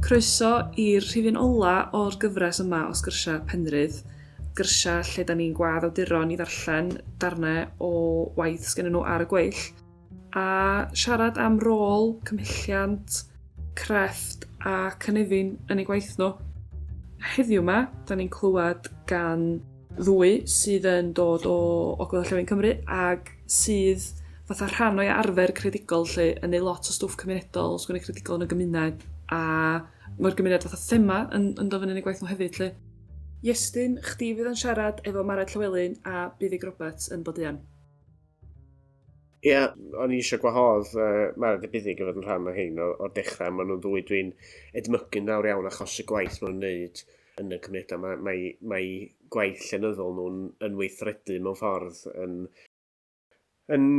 Croeso i'r rhifyn ola o'r gyfres yma o Sgyrsiau Penrhydd, gyrsiau lle da ni'n gwadd awduron i ddarllen darnau o waith sgennyn nhw ar y gweill, a siarad am rôl cymhelliant, crefft a cynefin yn eu gwaith nhw. Heddiw 'ma, da ni'n clywed gan ddwy sydd yn dod o Ogledd Orllewin Cymru ag sydd fatha rhan o'i arfer creadigol 'lly yn neud lot o stwff cymunedol, sgwennu creadigol yn y gymuned a mae'r gymuned fatha thema yn, yn dod fyny yn eu gwaith nhw hefyd 'lly. Iestyn, chdi fydd yn siarad efo Mared Llywelyn a Buddug Roberts yn Boduan. Ia, o'n i eisiau gwahodd uh, Mared a Buddug i fod yn rhan o hyn o'r dechrau. Maen nhw'n ddwy dwi'n edmygu'n fawr iawn achos y gwaith maen nhw'n wneud yn y cymunedau. Mae, mae, mae gwaith llenyddol nhw'n yn weithredu mewn ffordd yn, yn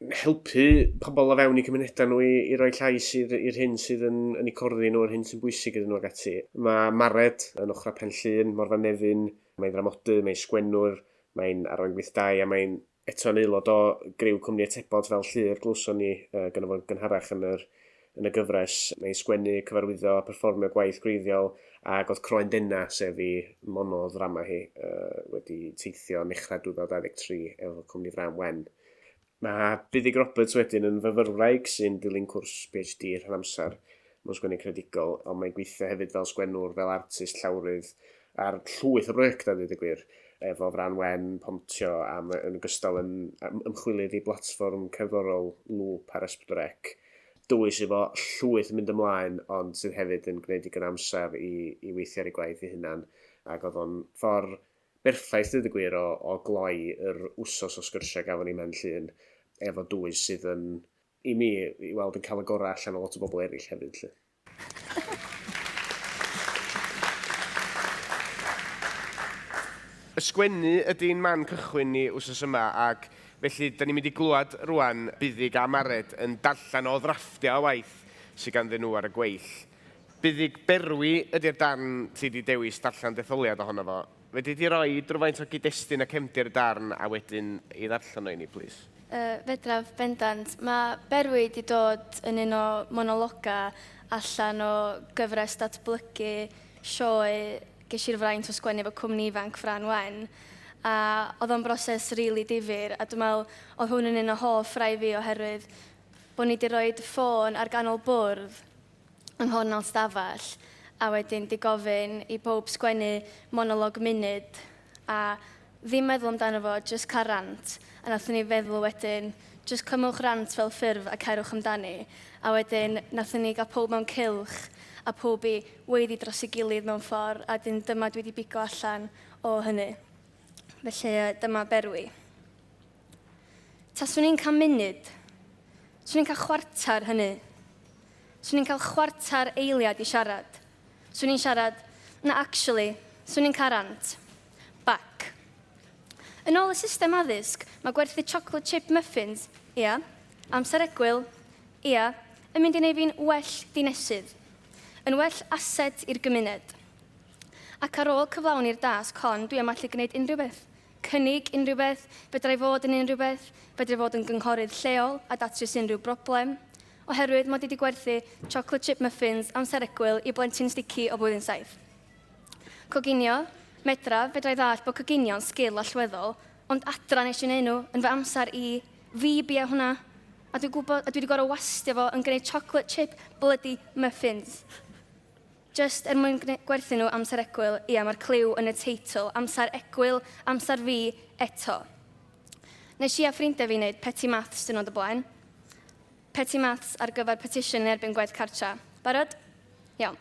helpu pobl o fewn eu cymunedau nhw i, i roi llais i'r, i'r hyn sydd yn, yn eu corddi nhw, yr hyn sy'n bwysig iddyn nhw ac ati. Mae Mared yn ochrau Pen Llŷn, Morfa Nefyn, mae'n ddramodydd, mae'n sgwennwr, mae'n arwain gweithdai a mae'n eto'n aelod o griw cwmni Atebot fel Llyr glywson ni uh, gynno fo'n gynharach yn yr, yn y gyfres. Mae'n sgwennu, cyfarwyddo a perfformio gwaith gwreiddiol ac oedd Croen Dena, sef i monodrama hi, uh, wedi teithio yn nechrau 2023 efo cwmni Fran Wen. Mae Buddug Roberts wedyn yn fyfyrwraig sy'n dilyn cwrs PhD rhan amser mewn sgwennu creadigol, ond mae'n gweithio hefyd fel sgwennwr, fel artist llawrydd ar llwyth o brosiectau, dweud y gwir, efo Fran Wen, Pontio, a yn ogystal yn ymchwilydd i blatfform cerddorol Loop ar S4C. Dwy sydd efo llwyth yn mynd ymlaen, ond sydd hefyd yn gwneud digon o amser i, i weithio ar ei gwaith ei hunan, ac oedd o'n ffordd berffaith, dweud y gwir, o, o gloi yr wsos o sgyrsiau gafon ni Mhen Llŷn efo dwy sydd yn, i mi, i weld yn cael y gorau allan o lot o bobl eraill hefyd. 'lly. Y sgwennu ydy'n man cychwyn ni wsos yma ac felly 'da ni'n mynd i glwad rwan Buddug a Mared yn darllen o ddrafftiau o waith sydd ganddyn nhw ar y gweill. Buddug Berwi ydy'r darn ti 'di dewis darllen detholiad ohono fo. Fedri di roi rywfaint o gyd-destun a cefndir y darn a wedyn ei ddarllen o i ni plîs? Fedraf, bendant. Mae Berwi 'di dod yn un o monologau allan o gyfres datblygu sioe ges i'r fraint o sgwennu efo cwmni ifanc Frân Wen, a oedd o'n broses rili difyr, a dwi'n meddwl oedd hwn yn un o hoff rai fi oherwydd bod ni 'di rhoid ffôn ar ganol bwrdd yng nghornel stafell a wedyn 'di gofyn i bawb sgwennu monolog munud a ddim meddwl amdano fo, jyst cael rant. A nathon ni feddwl wedyn, jyst cymwch rant fel ffurf a cerwch amdani. A wedyn nathon ni gael pawb mewn cylch a pawb i weiddi dros ei gilydd mewn ffordd a wedyn dyma dwi 'di bigo allan o hynny. Felly dyma Berwi. Taswn i'n cael munud, 'swn i'n cael chwarter hynny. 'Swn i'n cael chwarter eiliad i siarad. 'Swn i'n siarad, na actually, 'swn i'n cael rant. Back. Yn ôl y system addysg, mae gwerthu chocolate chip muffins, ia, amser egwyl, ia, yn mynd i wneud fi'n well dinesydd. Yn well asset i'r gymuned. Ac ar ôl cyflawni'r dasg hon, dwi am allu gwneud unrhyw beth. Cynnig unrhyw beth, fedra i fod yn unrhyw beth, fedra i fod yn gynghorydd lleol a datrys unrhyw broblem, oherwydd mod i 'di gwerthu chocolate chip muffins amser egwyl i blentyn sticky o blwyddyn saith. Coginio, medraf, fedra i ddallt bod coginio'n sgil allweddol, ond adra nes i wneud nhw, yn fy amser i, fi bia hwnna, a dwi'n gwybod, a dwi 'di gorfod wastio fo yn gwneud chocolate chip bloody muffins. Jyst er mwyn gwerthu nhw amser egwyl, ia, mae'r cliw yn y teitl, amser egwyl, amser fi, eto. Nes i a ffrindiau fi wneud petty maths diwrnod o blaen. Petty maths ar gyfer petition yn erbyn gwaith cartra. Barod? Iawn.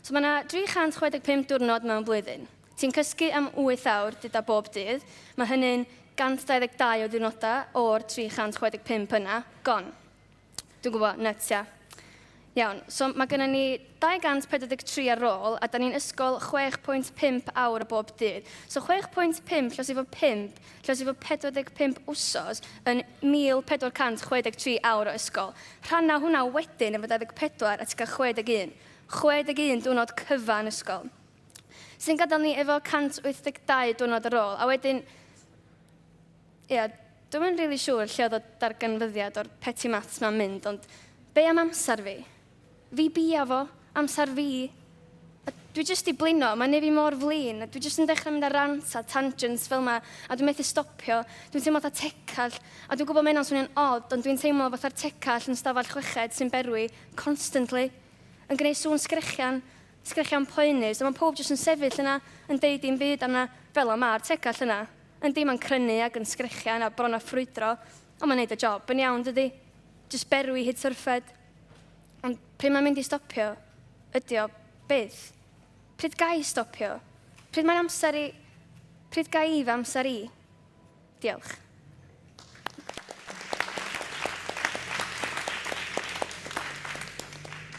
So mae yna 365 diwrnod mewn blwyddyn. Ti'n cysgu am 8 awr gyda bob dydd. Mae hynny'n 122 o ddiwrnodau o'r 365 yna. Gone. Dwi'n gwybod, nuts ia. Iawn, so mae gennym ni 243 ar ôl, a da ni'n ysgol 6.5 awr o bob dydd. So 6.5 llos i fod 5, llos i fod 45 wsos yn 1463 awr o ysgol. Rhanna hwnna wedyn efo 24 a ti'n cael 61. 61 diwrnod cyfan ysgol. Sy'n gadael ni efo 182 diwrnod ar ôl. A wedyn, Ia, dwi'm yn rili siŵr lle oedd y darganfyddiad o'r petty maths 'ma'n mynd, ond be am amser fi? Fi bia fo, amser fi. Dwi jyst 'di blino, mae'n neud fi mor flin, a dwi jyst yn dechrau mynd ar rants a tangents fel 'ma, a dwi methu stopio. Dwi'n teimlo fatha tecall, a dwi'n gwybod mae hynna'n swnio'n od, ond dwi'n teimlo fatha'r tecall yn stafell chweched sy'n berwi, constantly, yn gwneud sŵn sgrechian, sgrechian poenus, a mae pawb jyst yn sefyll yna, yn deud dim byd am na, fel 'na ma'r tecall yna. Yndi, mae'n crynu ac yn sgrechian a bron â ffrwydro, ond mae'n neud y job yn iawn, dydi? Jyst berwi hyd syrffed. Ond pryd mae'n mynd i stopio? Ydy o byth? Pryd ga i stopio? Pryd mae'n amser i... Pryd ga i fy amser i? Diolch.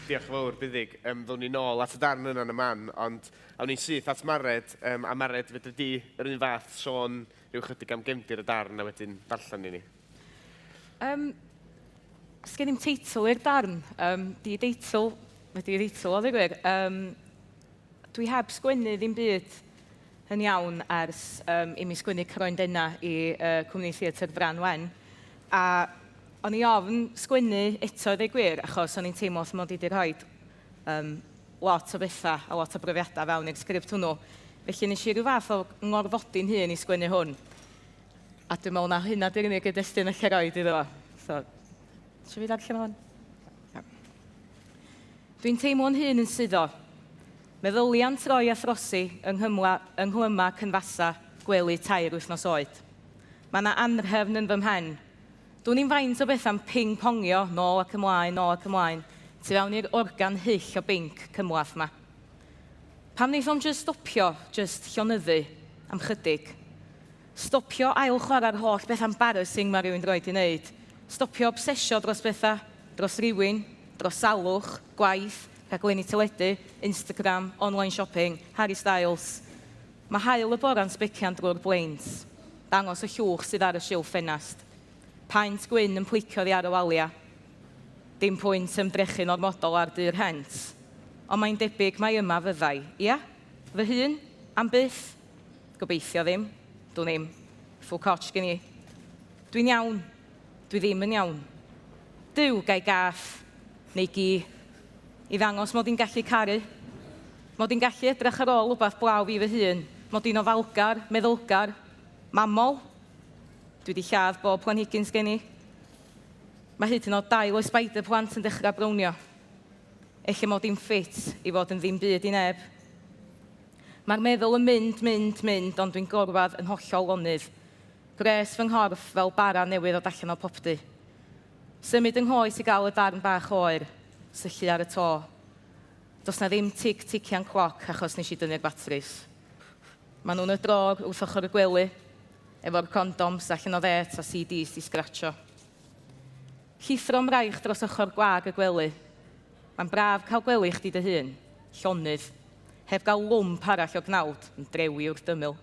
Diolch yn fawr, Buddug. Um, ddown ni nôl at y darn yna yn y man, ond awn ni'n syth at Mared, um, a Mared, fedri di yr un fath sôn rhyw chydig am gefndir y darn a wedyn darllen i ni. Um, Sgen i'm teitl i'r darn. Um, di deitl, wedi i deitl o, ddweud gwir. Um, dwi heb sgwennu ddim byd yn iawn ers um, i mi sgwennu Croen Dena i uh, Cwmni Theatr Fran Wen. A o'n i ofn sgwennu eto, ddweud gwir, achos o'n i'n teimlo wrth mod i wedi rhoi um, lot o bethau a lot o brofiadau fewn i'r sgript hwnnw. Felly nes i rhyw fath o ngorfodi'n hun i sgwennu hwn. A dwi'n meddwl na hynna di'r unig gyd-destun allai roid iddo fo. So, eisiau fi ddarllen hwn? Dwi'n teimlo'n hun yn suddo. Meddylia'n troi a throsi yng nghymla, yng nghlyma cynfasa gwely tair wythnos oed. Mae yna anrhefn yn fy mhen. Dwn i'm faint o bethau'n ping-pongio nôl ac ymlaen, nôl ac ymlaen, tu fewn i'r organ hyll o binc cymhleth 'ma. Pam wneith o'm jyst stopio, jyst llonyddu, am chydig? Stopio ail-chwarae'r holl bethau embarrassing mae rhywun droed i wneud. Stopio obsesio dros bethau, dros rywun, dros salwch, gwaith, rhaglenni teledu, Instagram, online shopping, Harry Styles. Mae haul y bora'n sbecian drwy'r blinds. Dangos y llwch sydd ar y silff ffenast. Paent gwyn yn plicio oddi ar y walia. Dim pwynt ymdrechu'n ormodol ar dŷ rhent. Ond mae'n debyg mai yma fyddai, ia? Fy hun? Am byth? Gobeithio ddim. Dwn i'm. Ffwc otsh gen i. Dwi'n iawn. Dwi ddim yn iawn. Duw, gai gath. Neu gi. I ddangos mod i'n gallu caru. Mod i'n gallu edrych ar ôl wbath blaw fi fy hun. Mod i'n ofalgar, meddylgar. Mamol. Dwi 'di lladd bob planhigyn sgen i. Mae hyd yn oed dail o'i spider plant yn dechrau brownio. Ella mod i'n ffit i fod yn ddim byd i neb. Mae'r meddwl yn mynd, mynd, mynd, ond dwi'n gorwedd yn hollol lonydd. Gwres fy nghorff fel bara newydd ddod allan o'r popty. Symud yng nghoes i gael y darn bach oer. Syllu ar y to. Does 'na ddim tic tician cloc achos nes i dynnu'r batris. Maen nhw'n y drôr wrth ochr y gwely, efo'r condoms allan o ddêt a CDs 'di sgratsio. Llithro 'mraich dros ochr gwag y gwely. Mae'n braf cael gwely i chdi dy hun, llonydd, heb gael lwmp arall o gnawd yn drewi wrth d'ymyl.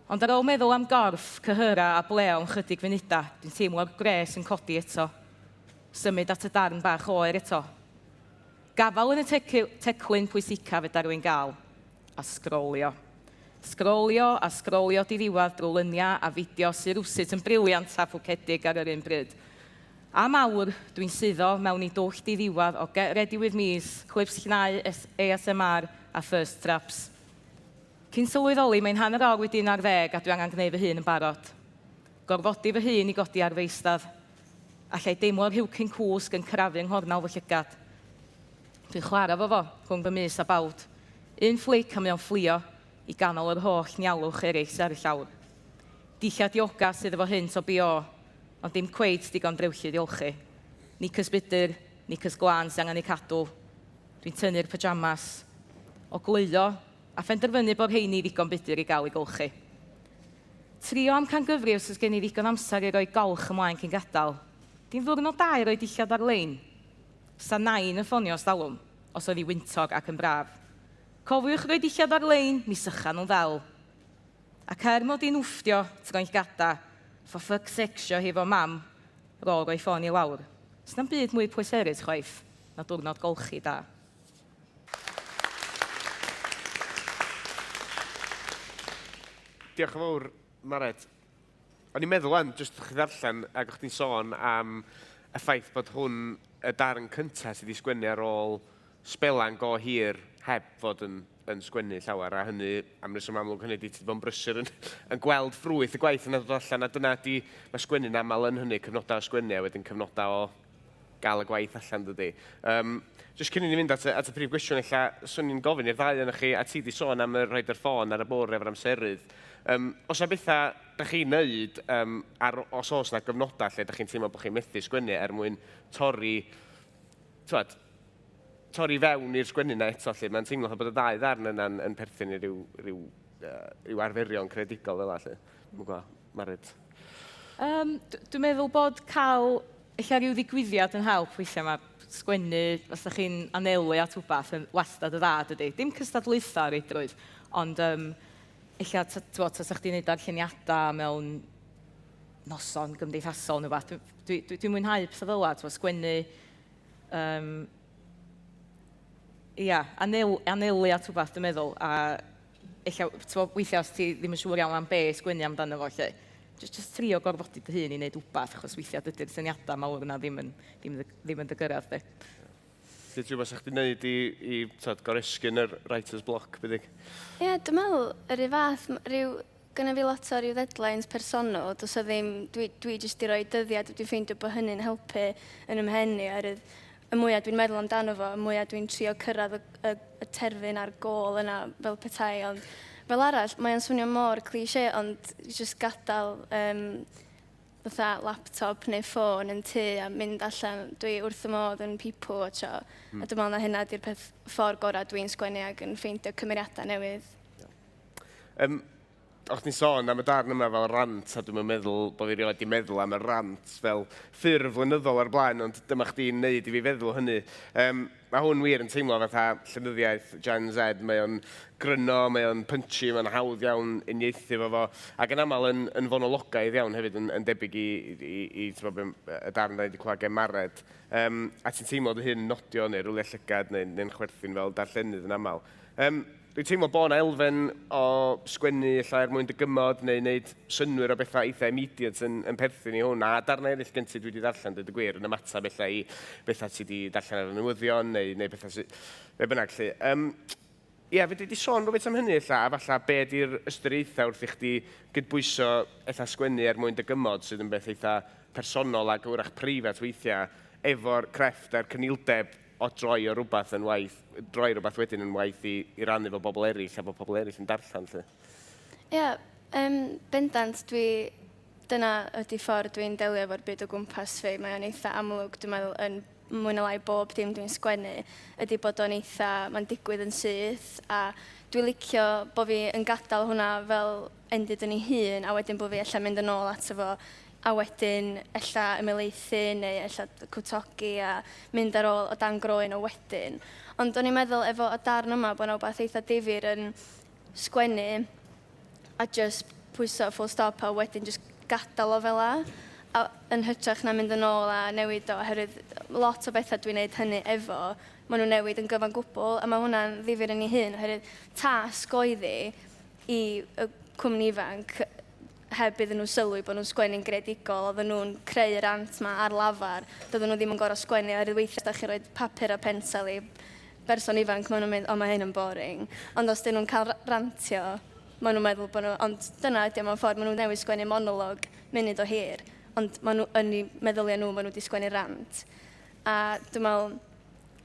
Ond ar ôl meddwl am gorff, cyhyrau a blew am chydig funudau, dwi'n teimlo'r gwres yn codi eto. Symud at y darn bach oer eto. Gafael yn y teclyn pwysica fedar rywun gael. A sgrolio. Sgrolio a sgrolio diddiwedd drwy lyniau a fideos sy rywsut yn briliant a ffwcedig ar yr un pryd. Am awr, dwi'n suddo mewn i dwll diddiwedd o Get Ready With Me's, clips llnau ASMR a thirst traps. Cyn sylweddoli, mae'n hanner awr wedi 11 a dwi angen gwneud fy hun yn barod. Gorfodi fy hun i godi ar fy eistedd. Alla i deimlo'r rhywcyn cwsg yn crafu yng nghornel fy llygad. Dwi'n chwarae efo fo, rhwng fy mys a bawd. Un fflic a mae o'n fflio i ganol yr holl nialwch eraill sy ar y llawr. Dillad ioga sydd efo hynt o BO, ond dim cweit digon drewllyd i olchi. Knickers budr, knickers glân sy angen eu cadw. Dwi'n tynnu'r pyjamas. O gleuo, a phenderfynu bod rheini ddigon budr i gael eu golchi. Trio amcangyfri os oes gen i ddigon amser i roi golch ymlaen cyn gadael. Di'n ddiwrnod da i roi dillad ar-lein? Sa Nain yn ffonio 'stalwm, os oedd hi wyntog ac yn braf. Cofiwch roi dillad ar-lein, mi sychan nhw'n ddel. Ac er mod i'n wfftio, troi'n llgada, for fuck's sake sio hi 'fo mam, 'rôl roi ffôn i lawr. Sna'm byd mwy pleserus chwaith na diwrnod golchi da. Diolch yn fawr, Mared. O'n i'n meddwl wan, jyst wrth chi ddarllen, ac o'ch chdi'n sôn am y ffaith bod hwn y darn cyntaf sydd wedi sgwennu ar ôl sbelan go hir heb fod yn, yn sgwennu llawer, a hynny am reswm amlwg hynny di ti 'di bod yn brysur yn, yn gweld ffrwyth y gwaith yna ddod allan, a dyna di, mae sgwennu'n aml yn hynny, cyfnodau o sgwennu a wedyn cyfnodau o gael y gwaith allan dydy. Um, jyst cyn i ni fynd at y, at y prif gwestiwn, ella, swn i'n gofyn i'r ddau ohonoch chi, a ti di sôn am y rhoid yr ffôn ar y bwr efo'r amserydd. Um, os yna bethau da chi'n neud, um, ar, os oes yna gyfnodau lle da chi'n teimlo bod chi'n methu sgwennu er mwyn torri, twad, torri fewn i'r sgwennu yna eto, lle mae'n teimlo fatha bod y ddau ddarn yna'n yn perthyn i ryw, ryw, uh, ryw arferion creadigol fel 'la, lle. Dwi'n gwybod, Mared. Um, dwi'n meddwl bod cael ella rhyw ddigwyddiad yn help weithiau mae sgwennu, os ydych chi'n anelu at wbath yn wastad y dda, dydy. Dim cystadlaethau reidrwydd, ond um, ella, tybod, tasach chdi'n neud darlleniadau mewn noson gymdeithasol neu wbath. Dwi'n dwi, dwi, dwi mwynhau pethau fel 'la, tybod, sgwennu, um, ia, anel, anelu at wbath, dwi'n meddwl, a ella, tybod, weithiau os ti ddim yn siŵr iawn am be sgwennu amdano fo, lle, just, just trio gorfodi dy hun i wneud wbath, achos weithiau dydy'r syniadau mawr yna ddim yn, ddim, ddim yn dy gyrraedd di. Sut rhywbeth sa'ch chdi'n neud i, i tod, goresgyn yr writer's block, byddig? Ie, yeah, dwi'n meddwl, yr un fath, rhyw, gynna fi lot o ryw deadlines personol, does o ddim, dwi, dwi jyst di roi dyddiad, dwi'n ffeindio bod hynny'n helpu yn 'y mhen i, oherwydd y mwyaf dwi'n meddwl amdano fo, y mwyaf dwi'n trio cyrraedd y, y, y terfyn a'r gôl yna fel petai, ond fel arall, mae o'n swnio mor cliché, ond jyst gadael um, fatha laptop neu ffôn yn tŷ a mynd allan, dwi wrth y modd yn people watcho, mm. a dwi'n meddwl na hynna di'r peth ffordd gorau dwi'n sgwennu ac yn ffeindio cymeriadau newydd. Um, o'ch ti'n sôn am y darn yma fel rant, a dwi'n meddwl bod fi rioed 'di meddwl am y rant fel ffurf lenyddol ar blaen, ond dyma chdi'n neud i fi feddwl hynny. Um, mae hwn wir yn teimlo fatha llenyddiaeth Gen Z, mae o'n gryno, mae o'n punchy, mae'n hawdd iawn uniaethu efo fo, ac yn aml yn, yn fonologaidd iawn hefyd, yn, yn debyg i, i, i, i y darn da ni wedi clywed gen Mared. Um, a ti'n teimlo dy hun nodio neu rwlio llygad neu, neu'n chwerthin fel darllenydd yn aml. Um, Dwi'n teimlo bod 'na elfen o sgwennu ella er mwyn dygymod neu wneud synnwyr o bethau eitha immediate yn, yn perthyn i hwn, a darnau eraill gen ti dwi wedi darllen, dweud y gwir, yn ymateb ella i bethau ti wedi darllen ar y newyddion neu, neu bethau sydd... Be bynnag 'lly. Um, Ie, fedri di sôn rhywbeth am hynny ella, a falle be ydy'r ystyriaethau wrth i chdi gydbwyso ella sgwennu er mwyn dygymod sydd yn beth eitha personol ac wrach preifat weithiau efo'r crefft a'r cynildeb o droi o rywbeth yn waith, droi rhywbeth wedyn yn waith i, i rannu efo bobl eraill a bod pobl eraill yn darllen 'lly. Ie, yeah, um, bendant, dwi, dyna ydy ffordd dwi'n delio efo'r byd o gwmpas fi. Mae o'n eitha amlwg, dwi'n meddwl, yn mwy na lai bob dim dwi'n sgwennu, ydy bod o'n eitha, mae'n digwydd yn syth, a dwi'n licio bod fi yn gadael hwnna fel endid yn ei hun, a wedyn bod fi ella mynd yn ôl ato fo a wedyn ella ymhelaethu neu ella cwtogi a mynd ar ôl o dan groen o wedyn. Ond o'n i'n meddwl efo y darn yma bod 'na wbath eitha difyr yn sgwennu a jyst pwyso full stop a wedyn jyst gadael o fel 'a a yn hytrach na mynd yn ôl a newid o oherwydd lot o bethau dwi'n neud hynny efo maen nhw'n newid yn gyfan gwbl a mae hwnna'n ddifyr yn ei hun oherwydd tasg oedd hi i y cwmni ifanc heb iddyn nhw sylwi bod nhw'n sgwennu'n greadigol, oedden nhw'n creu y rant 'ma ar lafar, doedden nhw ddim yn gorfod sgwennu oherwydd weithiau os dach chi'n rhoi papur a pensel i berson ifanc maen nhw'n mynd, o mae hyn yn boring. Ond os dyn nhw'n cael rantio, maen nhw'n meddwl bod nhw... Ond dyna ydy o mewn ffordd, maen nhw'n newydd sgwennu monolog munud o hir, ond maen nhw yn eu meddyliau nhw, maen nhw wedi sgwennu rant. A dwi'n meddwl,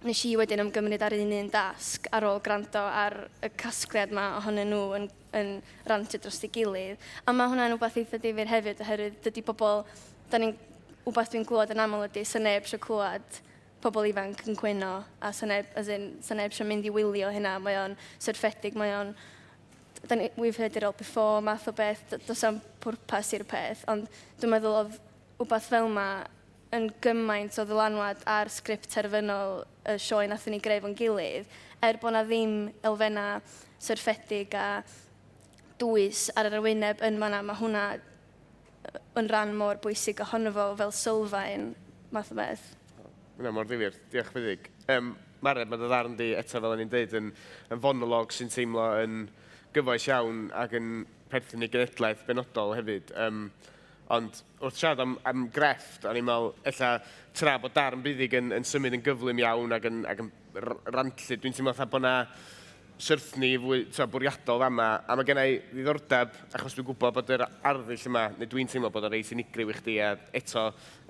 nes i wedyn ymgymryd â'r un un dasg ar ôl gwrando ar y casgliad 'ma ohonyn nhw yn yn rantio dros ei gilydd. A mae hwnna'n wbath eitha difyr hefyd, oherwydd dydy pobl, da ni'n, wbath dwi'n glywed yn aml ydy, sa neb eisiau clywed pobl ifanc yn cwyno, a sa neb, as in, sa neb eisiau mynd i wylio hynna, mae o'n syrffedig, mae o'n, da ni, we've heard it all before, math o beth, does am pwrpas i'r peth, ond dwi'n meddwl oedd wbath fel yma yn gymaint o ddylanwad ar sgript terfynol y sioe nathon ni greu efo'n gilydd, er bod 'na ddim elfennau syrffedig a dwys ar yr arwyneb yn fan'na, mae hwnna yn rhan mor bwysig ohono fo fel sylfaen math o beth. Mae hwnna mor ddifyr. Diolch Fuddig. Um, Mared, mae dy ddarn di eto, fel o'n i'n dweud, yn, yn fonolog sy'n teimlo yn gyfoes iawn ac yn perthyn i genedlaeth benodol hefyd. Um, Ond wrth siarad am, am grefft, o'n i'n meddwl, ella tra bod darn Buddug yn, yn symud yn gyflym iawn ac yn, ac yn rantlyd, dwi'n teimlo fatha bod 'na syrthni fwy tibod, bwriadol fama, a mae gen i ddiddordeb, achos dwi'n gwybod bod yr arddull yma, neu dwi'n teimlo bod o'n reit unigryw i chdi, a eto,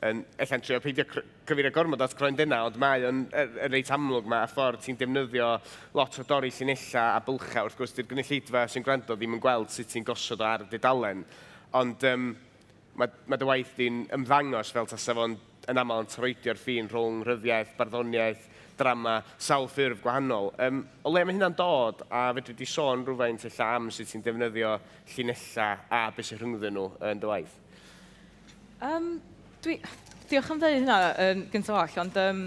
yn, ella'n trio peidio cyfeirio gormod at Croen Dena, ond mae o'n yn reit amlwg mae a ffordd ti'n defnyddio lot o dorri llinellau a bylchau, wrth gwrs, dy'r gynulleidfa sy'n gwrando ddim yn gweld sut ti'n gosod o ar y dudalen, ond um, mae, mae dy waith di'n ymddangos fel tasa fo'n yn aml yn troedio'r ffin rhwng rhyddiaeth, barddoniaeth, drama, sawl ffurf gwahanol. Um, o le mae hynna'n dod, a fedri di sôn rhywfaint ella am sut ti'n defnyddio llinellau a beth sy'n rhyngddyn nhw yn dy waith? Um, dwi, diolch am ddeud hynna yn gyntaf oll, ond um,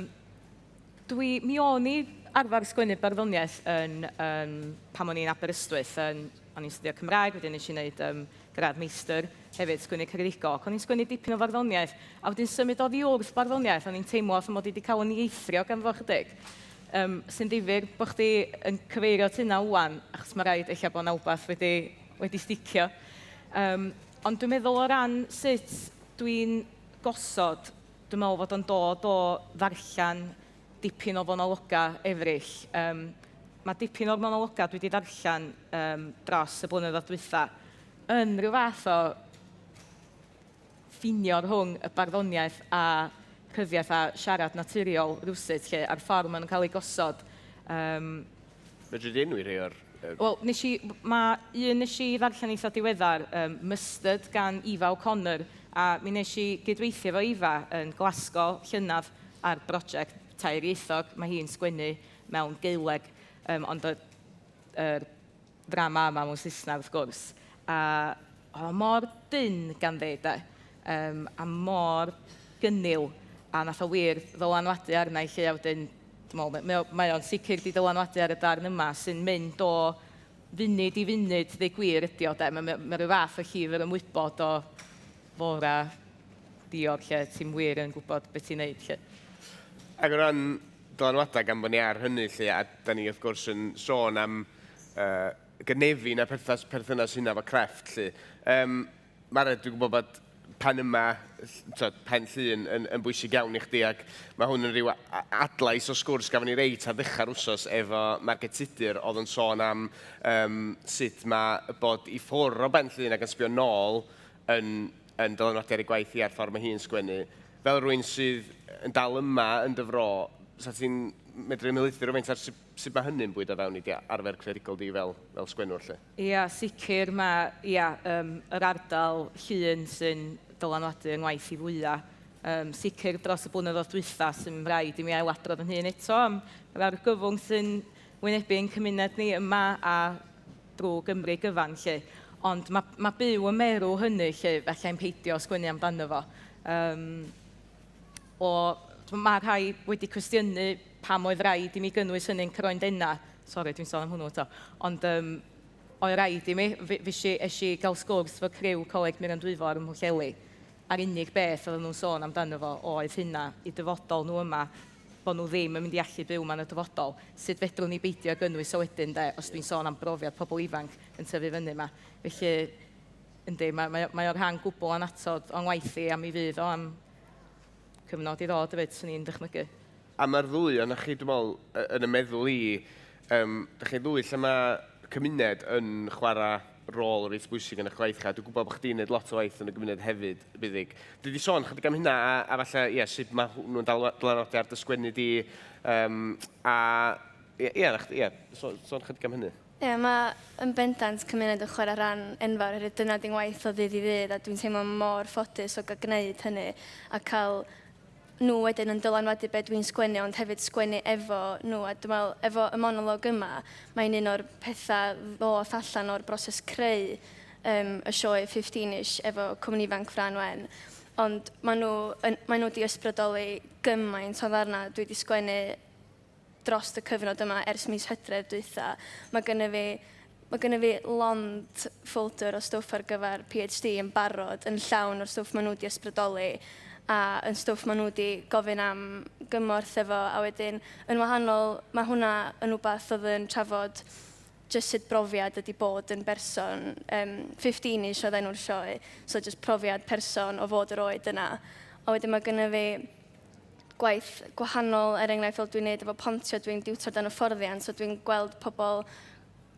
dwi, mi o'n i arfer sgwennu barddoniaeth yn, um, pan o'n i'n Aberystwyth, yn, o'n i'n studio Cymraeg, wedyn nes i wneud um, gradd meistr hefyd, sgwennu creadigol, ac o'n i'n sgwennu dipyn o farddoniaeth, a wedyn symud oddi wrth barddoniaeth, o'n i'n teimlo fatha mod i wedi cael yn ieithrio ganddo fo chydig. Um, sy'n difyr bod chdi yn cyfeirio at hynna ŵan, achos mae rhaid ella bod 'na wbath wedi, wedi sticio. Um, ond dwi'n meddwl o ran sut dwi'n gosod, dwi'n meddwl fod o'n dod o ddarllen dipyn o fonologau eraill. Um, mae dipyn o'r monologau dwi wedi darllen um, dros y blynyddoedd dwytha yn rhyw fath o ffinio rhwng y barddoniaeth a rhyddiaeth a siarad naturiol rywsut lle, a'r ffordd maen nhw'n cael eu gosod. Um, Fedri di enwi rhai o'r... Wel, nes i, mae un nes i ddarllen eitha diweddar, um, Mustard gan Eva O'Connor, a mi nes i gydweithio efo Eva yn Glasgow llynedd ar brosiect tair ieithog. Mae hi'n sgwennu mewn Gaeleg, um, ond y, yr ddrama yma mewn Saesneg wrth gwrs. A oedd o mor dynn ganddi, de, um, a mor gynnil, a nath o wir ddylanwadu arna i lle, a wedyn, dwi'n meddwl, mae, mae o'n sicr di dylanwadu ar y darn yma sy'n mynd o funud i funud, ddeud gwir ydi o, de. Mae, mae, mae rhyw fath o llif yr ymwybod o fora diog lle ti'n wir yn gwybod beth ti'n neud lle. Ac o ran dylanwadau gan bod ni ar hynny lle, a da ni wrth gwrs yn sôn am uh, gynefin a perthas, perthynas hynna efo crefft lle. Um, Mared, dwi'n gwybod bod pen yma, tyd, pen llun yn, yn bwysig iawn i chdi ac mae hwn yn rhyw adlais o sgwrs gafon ni reit ar ddechrau'r wsos efo Marged Tudur oedd yn sôn am um, sut mae bod i ffwrdd o Ben Llŷn ac yn sbio nôl yn, yn dylanwadu ar ei gwaith hi a'r ffordd mae hi'n sgwennu. Fel rhywun sydd yn dal yma yn dy fro, sa ti'n medru ymhelaethu rhywfaint ar sut, sut mae hynny'n bwydo fewn i dy arfer creadigol di fel, fel sgwennwr 'lly? Ia, sicr mae ia, um, yr ardal Llŷn sy'n dylanwadu yng ngwaith i fwya. Um, sicr dros y blynyddoedd dwytha sy'n rhaid i mi ailadrodd yn hun eto am yr argyfwng sy'n wynebu ein cymuned ni yma a drwy Gymru gyfan 'lly. Ond mae, mae byw yn merw hynny 'lly, fallai'n peidio sgwennu amdano fo. Um, o, mae rhai wedi cwestiynu pam oedd rhaid i mi gynnwys hynny'n Croen Dena. Sori, dwi'n sôn am hwnnw eto. Ond um, oedd rhaid i mi. Fes i, es i gael sgwrs fo criw Coleg Miriam Dwyfor ym Mhwllheli. A'r unig beth oedden nhw'n sôn amdano fo oedd hynna i dyfodol nhw yma, bod nhw ddim yn mynd i allu byw yma yn y dyfodol. Sut fedrwn ni beidio gynnwys o wedyn, de, os dwi'n sôn am brofiad pobl ifanc yn tyfu fyny yma. Felly, yndi, mae, mae, mae o'r rhan gwbl annatod o'n ngwaith i a mi fydd o am cyfnod i ddod hefyd, swn i'n dychmygu. A mae'r ddwy ohonoch chi, dwi'n meddwl, yn y meddwl i, um, dych chi'n ddwy lle mae cymuned yn chwarae rôl reit bwysig yn eich gwaith chi. A dwi'n gwybod bod chdi'n gwneud lot o waith yn y gymuned hefyd, Buddug. Dwi wedi sôn chydig am hynna, a, a falle, ie, sut mae hwnnw'n dylanwadu ar dy sgwennu di, um, a ie, ie, ie, sôn, sôn chydig am hynny. Ie, mae yn bendant cymuned yn chwarae rhan enfawr oherwydd dyna di'n waith o ddydd i ddydd a dwi'n teimlo mor ffodus o gael gwneud hynny a cael nhw wedyn yn dylanwadu be dwi'n sgwennu ond hefyd sgwennu efo nhw a dwi'n meddwl efo y monolog yma mae'n un o'r pethau ddoth allan o'r broses creu um, y sioe 15ish efo Cwmni Ifanc Frân Wen ond maen nhw, yn, maen nhw wedi ysbrydoli gymaint o ddarnau dwi wedi sgwennu drost y cyfnod yma ers mis Hydref dwytha. Mae gynna fi, mae gynna fi lond folder o stwff ar gyfer PhD yn barod, yn llawn o'r stwff maen nhw wedi ysbrydoli a yn stwff maen nhw wedi gofyn am gymorth efo a wedyn yn wahanol mae hwnna yn wbath oedd yn trafod Jyst sut brofiad ydy bod yn berson, um, 15-ish oedd enw'r sioe, so jyst profiad person o fod yr oed yna. A wedyn mae gynna fi gwaith gwahanol, er enghraifft fel dwi'n neud efo Pontio, dwi'n diwtor dan hyfforddiant, so dwi'n gweld pobl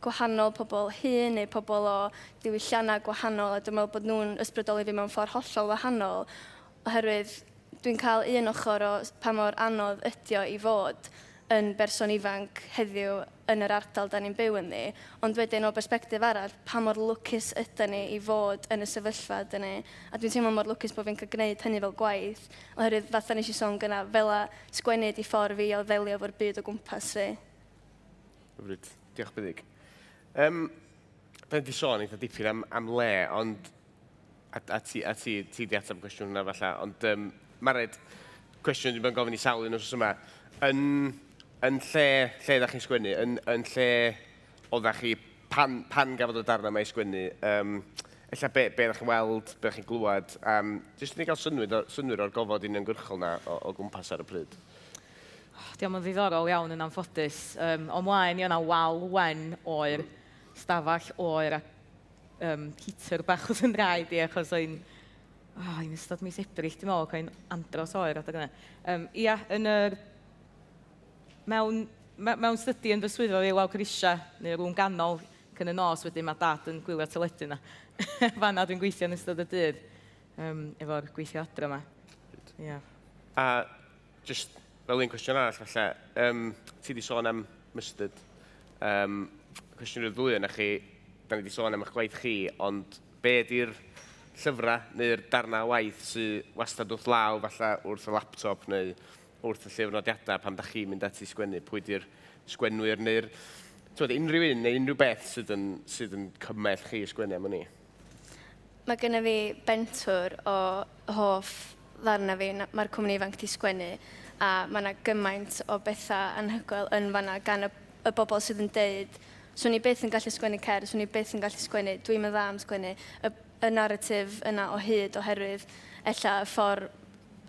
gwahanol, pobl hŷn neu pobl o diwylliannau gwahanol, a dwi'n meddwl bod nhw'n ysbrydoli fi mewn ffordd hollol wahanol, oherwydd dwi'n cael un ochr o pa mor anodd ydi o i fod yn berson ifanc heddiw yn yr ardal da ni'n byw ynddi, ond wedyn o bersbectif arall, pa mor lwcus ydan ni i fod yn y sefyllfa ydan ni, a dwi'n teimlo mor lwcus bod fi'n cael gwneud hynny fel gwaith, oherwydd fatha nes i sôn gynna, fela sgwennu ydi ffordd fi o ddelio efo'r byd o gwmpas fi. Hyfryd. Diolch Buddug. Um, da ni wedi sôn eitha dipyn am, am le, ond a, a ti, a ti, ti di ateb y cwestiwn hwnna falle, ond um, Mared, cwestiwn dwi'n bod yn gofyn i sawl un wrth yma, yn, yn lle, lle ydych chi'n sgwennu, yn, yn lle oeddech chi, pan, pan gafodd y darnau yma ei sgwennu, um, ella be, be ydych chi'n weld, be ydych chi'n glywed, um, jyst i ni gael synnwyr, synnwyr o'r gofod uniongyrchol na o, o gwmpas ar y pryd. Oh, diolch yn ddiddorol iawn yn anffodus. Um, o mlaen i o'na wal wen oer, stafell oer a um, heater bach wrth yn rhaid i achos o'n oh, yn ystod mis Ebrill, dwi'n meddwl, o'n andros oer adeg yna. Um, ia, yn yr... Mewn, mewn stydi yn fy swyddfa fi lawr grisiau, neu rŵm ganol cyn y nos wedyn mae dad yn gwylio teledu yna. Fanna dwi'n gweithio yn ystod y dydd um, efo'r gweithio adre yma. Yeah. A Jyst fel un cwestiwn arall falle, um, ti wedi sôn am mustard. Um, cwestiwn i'r ddwy yna chi, da ni wedi sôn am eich gwaith chi, ond be ydy'r llyfrau neu'r darnau o waith sydd wastad wrth law falle wrth y laptop neu wrth y llyfr nodiadau pan da chi'n mynd ati i sgwennu? Pwy di'r sgwennwyr neu'r twyd, unrhyw un neu unrhyw beth sydd yn, sydd yn cymell chi i sgwennu am hynny? Mae genna fi bentwr o hoff ddarna fi, mae'r cwmni ifanc 'di sgwennu, a mae 'na gymaint o bethau anhygoel yn fan'na gan y, y bobl sydd yn deud, swn i byth yn gallu sgwennu cerdd, swn i byth yn gallu sgwennu, dwi'm yn dda am sgwennu, y, y naratif yna o hyd oherwydd ella y ffordd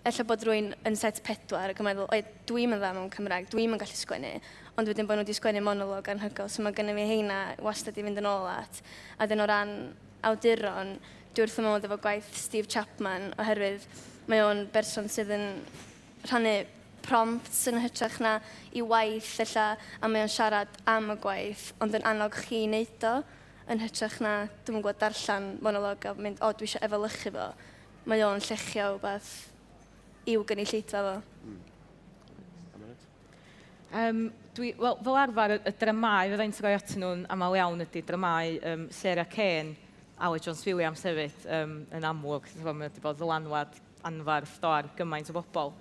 ella bod rwy'n yn set pedwar ac yn meddwl, oed, dwi'm yn dda mewn Cymraeg, dwi'm yn gallu sgwennu, ond wedyn bod nhw wedi sgwennu monolog anhygoel, so mae gennym fi heina wastad i fynd yn ôl at. A dyn o ran awduron, dwi wrth fy modd efo gwaith Steve Chapman, oherwydd mae o'n berson sydd yn rhannu prompts yn hytrach na i waith ella, a mae o'n siarad am y gwaith, ond yn annog chi i wneud o, yn hytrach na, dwi'm yn gwybod, darllen monolog a mynd, o, dwi eisiau efelychu fo. Mae o'n llechio wbath i'w gynulleidfa fo. Mm. Um, dwi, wel, fel arfer, y, y dramau fyddai'n troi atyn nhw'n aml iawn ydy dramau um, Sarah Kane, Aled Jones Williams hefyd, um, yn amlwg. Mae wedi bod ddylanwad anfarth do ar gymaint o bobl.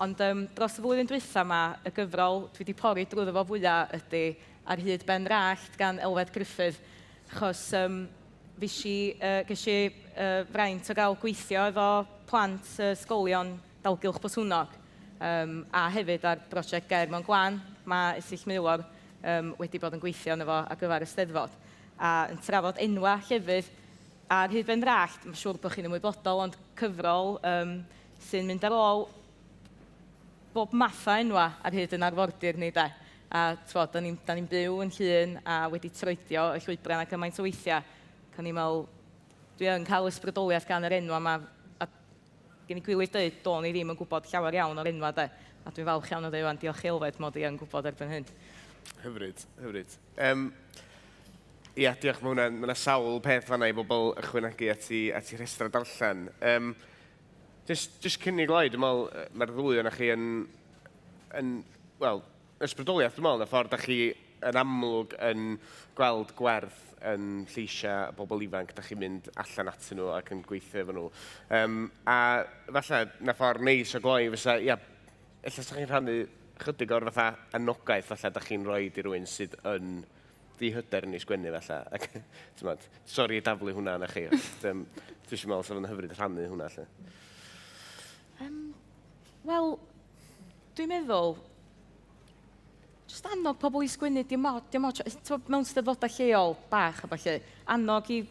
Ond um, dros y flwyddyn dwytha yma, y gyfrol dwi wedi pori drwyddo fo fwyaf ydy Ar hyd Ben Rallt gan Elfed Gruffydd, achos um, fues i, uh, ges i uh, fraint o gael gweithio efo plant uh, ysgolion dalgylch Botwnnog, um, a hefyd ar brosiect Gair Mewn Gwan, mae Esill Maelor um, wedi bod yn gweithio yno fo ar gyfer y Steddfod, a yn trafod enwau llefydd ar hyd Ben Rallt, mae'n siŵr bod chi'n ymwybodol, ond cyfrol um, sy'n mynd ar ôl bob math o enwau ar hyd yn arfordir ni de. A t'mod, da ni'n ni byw yn Llŷn a wedi troedio y llwybrau yna gymaint o weithiau. Ac o'n i'n meddwl, dwi yn cael ysbrydoliaeth gan yr enwau yma, a gen i gwilydd dweud, do'n i ddim yn gwybod llawer iawn o'r enwau de. A dwi'n falch iawn o ddeud wan, diolch i Elfed mod i yn gwybod erbyn hyn. Hyfryd, hyfryd. Um, ia, diolch, mae hwnna, mae yna sawl peth fanna i bobl ychwanegu at i, at i rhestr darllen. Um, Jyst, jyst cynnig gloi, dwi'n meddwl, mae'r ddwy o'na chi yn, yn wel, ysbrydoliaeth, dwi'n meddwl, yn y ffordd da chi yn amlwg yn gweld gwerth yn lleisiau bobl ifanc, da chi'n mynd allan atyn nhw ac yn gweithio efo nhw. Um, a falle, na ffordd neis o gloi fysa, ia, ella sa chi'n rhannu chydig o'r fatha anogaeth falle da chi'n rhoi i rywun sydd yn ddihyder yn ei sgwennu falle. Ac, t'mod, sori i daflu hwnna arna chi, ond um, dwi eisiau meddwl sef yn hyfryd rhannu hwnna. Lle. Um, Wel, dwi'n meddwl, jyst annog pobl i sgwennu, dim ots, dim ots, mewn steddfodau lleol bach a falle, annog i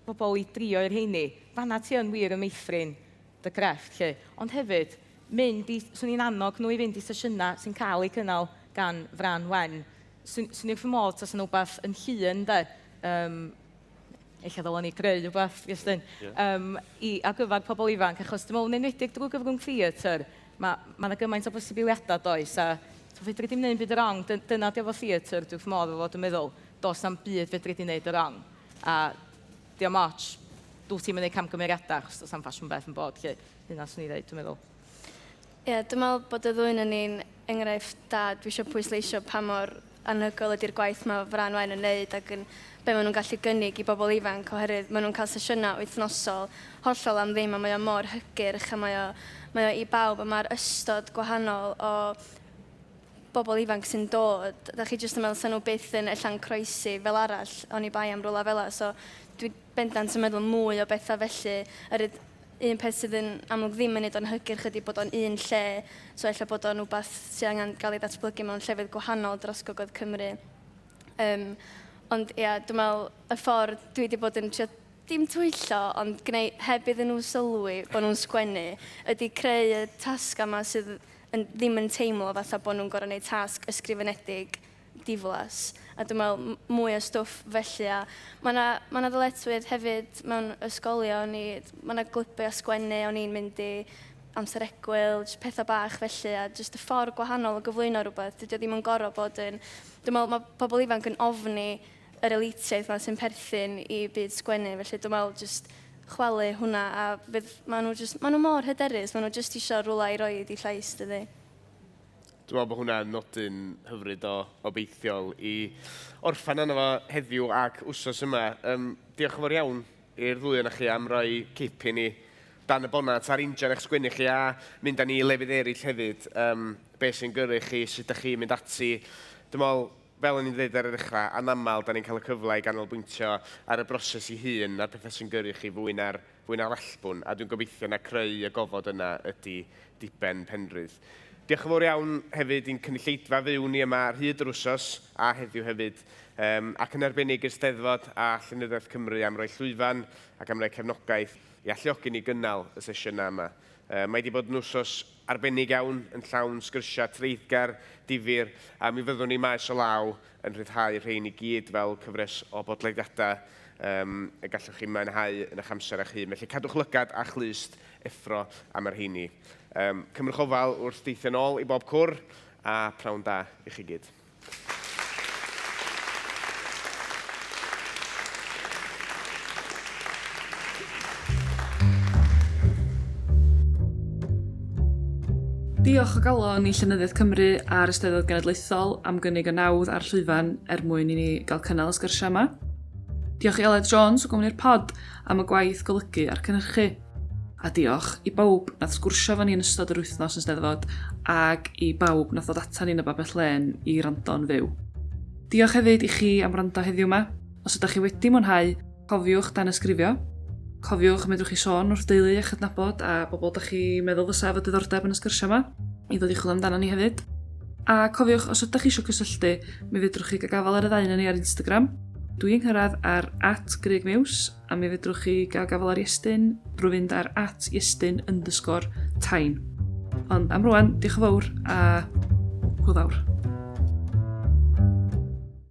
bobl i drio i'r rheini. Fanna ti yn wir yn meithrin dy grefft, lle. Ond hefyd, mynd i, swn i'n annog nhw i fynd i sesiynau sy'n cael eu cynnal gan Fran Wen. Swn i wrth fy modd tasa 'na wbath yn llun de, yym ella ddylen ni greu rywbeth, Iestyn, yeah. I, ar gyfer pobl ifanc, achos dwi'n meddwl yn enwedig drwy gyfrwng theatr, mae ma 'na gymaint o bosibiliadau does, a so fedri di'm neud byd yn wrong, dyna 'di efo theatr, dwi wrth modd efo fo, dwi'n meddwl, does na'm byd fedri di neud yn wrong, a dio'm ots, dwyt ti'm yn neud camgymeriadau, achos does na'm ffasiwn beth yn bod, 'lly, hynna swn i ddeud, dwi'n meddwl. Ie, dwi'n meddwl bod y ddwy ohonon ni'n enghraifft da. Dwi eisiau pwysleisio pa mor anhygoel ydy'r gwaith mae Frân Wen yn wneud ac yn be maen nhw'n gallu gynnig i bobl ifanc oherwydd maen nhw'n cael sesiynau wythnosol hollol am ddim a mae o mor hygyrch a mae o, mae o i bawb a mae'r ystod gwahanol o bobl ifanc sy'n dod. Da chi jyst yn meddwl 'sa nhw byth yn ella'n croesi fel arall oni bai am rywle fela. So dwi bendant yn meddwl mwy o bethau felly. Yr un peth sydd yn amlwg ddim yn neud o'n hygyrch ydy bod o'n un lle, so ella bod o'n wbath sydd angen gael ei ddatblygu mewn llefydd gwahanol dros Gogledd Cymru. Um, ond ia, dwi'n meddwl y ffordd dwi wedi bod yn trio dim twyllo, ond gwneud heb iddyn nhw sylwi bod nhw'n sgwennu, ydy creu y tasgau yma sydd yn, ddim yn teimlo fatha bod nhw'n gorfod gwneud tasg ysgrifenedig diflas. A dwi'n meddwl mwy o stwff felly. A mae 'na ma' 'na ddyletswydd hefyd mewn ysgolion i... Mae 'na glybiau sgwennu o'n i'n mynd i amser egwyl, jyst pethau bach felly, a jyst y ffordd gwahanol o gyflwyno rhywbeth. Dydy o ddim yn gorfod bod yn... Dwi'n meddwl mae pobl ifanc yn ofni yr elitiaeth 'ma sy'n perthyn i byd sgwennu, felly dwi'n meddwl jyst chwalu hwnna a fydd... Maen nhw jyst... Maen nhw mor hyderus, maen nhw jyst isio rhywle i roid eu llais, dydi? Dwi'n meddwl bod hwnna'n nodyn hyfryd o obeithiol i orffen arno fo heddiw ac wsos yma. Um, diolch yn fawr iawn i'r ddwy yna chi am roi cip i ni dan y bonat ar injan eich sgwennu chi a mynd â ni i lefydd eraill hefyd. Um, be sy'n gyrru chi, sut ydych chi'n mynd ati. Dwi'n meddwl, fel o'n i'n dweud ar y ddechrau, anaml da ni'n cael y cyfle i ganolbwyntio ar y broses ei hun a'r pethau sy'n gyrru chi fwy na'r fwy na'r allbwn, a dwi'n gobeithio na creu y gofod yna ydy diben Penrhydd. Diolch yn fawr iawn hefyd i'n cynulleidfa fyw ni yma ar hyd yr wsos, a heddiw hefyd, um, ac yn arbennig i'r Steddfod a Llenyddiaeth Cymru am roi llwyfan ac am roi cefnogaeth i alluogi ni gynnal y sesiynau yma. Uh, mae wedi bod yn wsos arbennig iawn, yn llawn sgyrsiau treiddgar, difyr, a mi fyddwn ni maes o law yn rhyddhau rhein i gyd fel cyfres o bodlediadau um, y gallwch chi mwynhau yn eich amser eich hun. Felly cadwch lygad a chlust effro am y rheini. Um, cymrwch ofal wrth deithio nôl i bob cwr, a prawn da i chi gyd. Diolch o galon i Llenyddiaeth Cymru a'r Eisteddfod Genedlaethol am gynnig y nawdd a'r llwyfan er mwyn i ni gael cynnal y sgyrsiau yma. Diolch i Aled Jones o gwmni'r Pod am y gwaith golygu a'r cynhyrchu. A diolch i bawb nath sgwrsio efo ni yn ystod yr wythnos yn Steddfod ag i bawb nath ddod ata ni yn y Babell Lên i wrando'n fyw. Diolch hefyd i chi am wrando heddiw 'ma. Os ydych chi wedi mwynhau, Cofiwch danysgrifio. Cofiwch, medrwch chi sôn wrth deulu a chydnabod a bobl dych chi meddwl fysa efo diddordeb yn y sgyrsiau yma i ddod i chwilio amdano ni hefyd. A cofiwch, os ydych chi eisiau cysylltu, mi fedrwch chi gael gafael ar y ddau ni ar Instagram. Dwi'n cyrraedd ar @grugmuse a mi fedrwch chi gael gafael ar Iestyn drwy fynd ar @iestyn underscore tain. Ond am rwan, diolch yn fawr a hwyl fawr.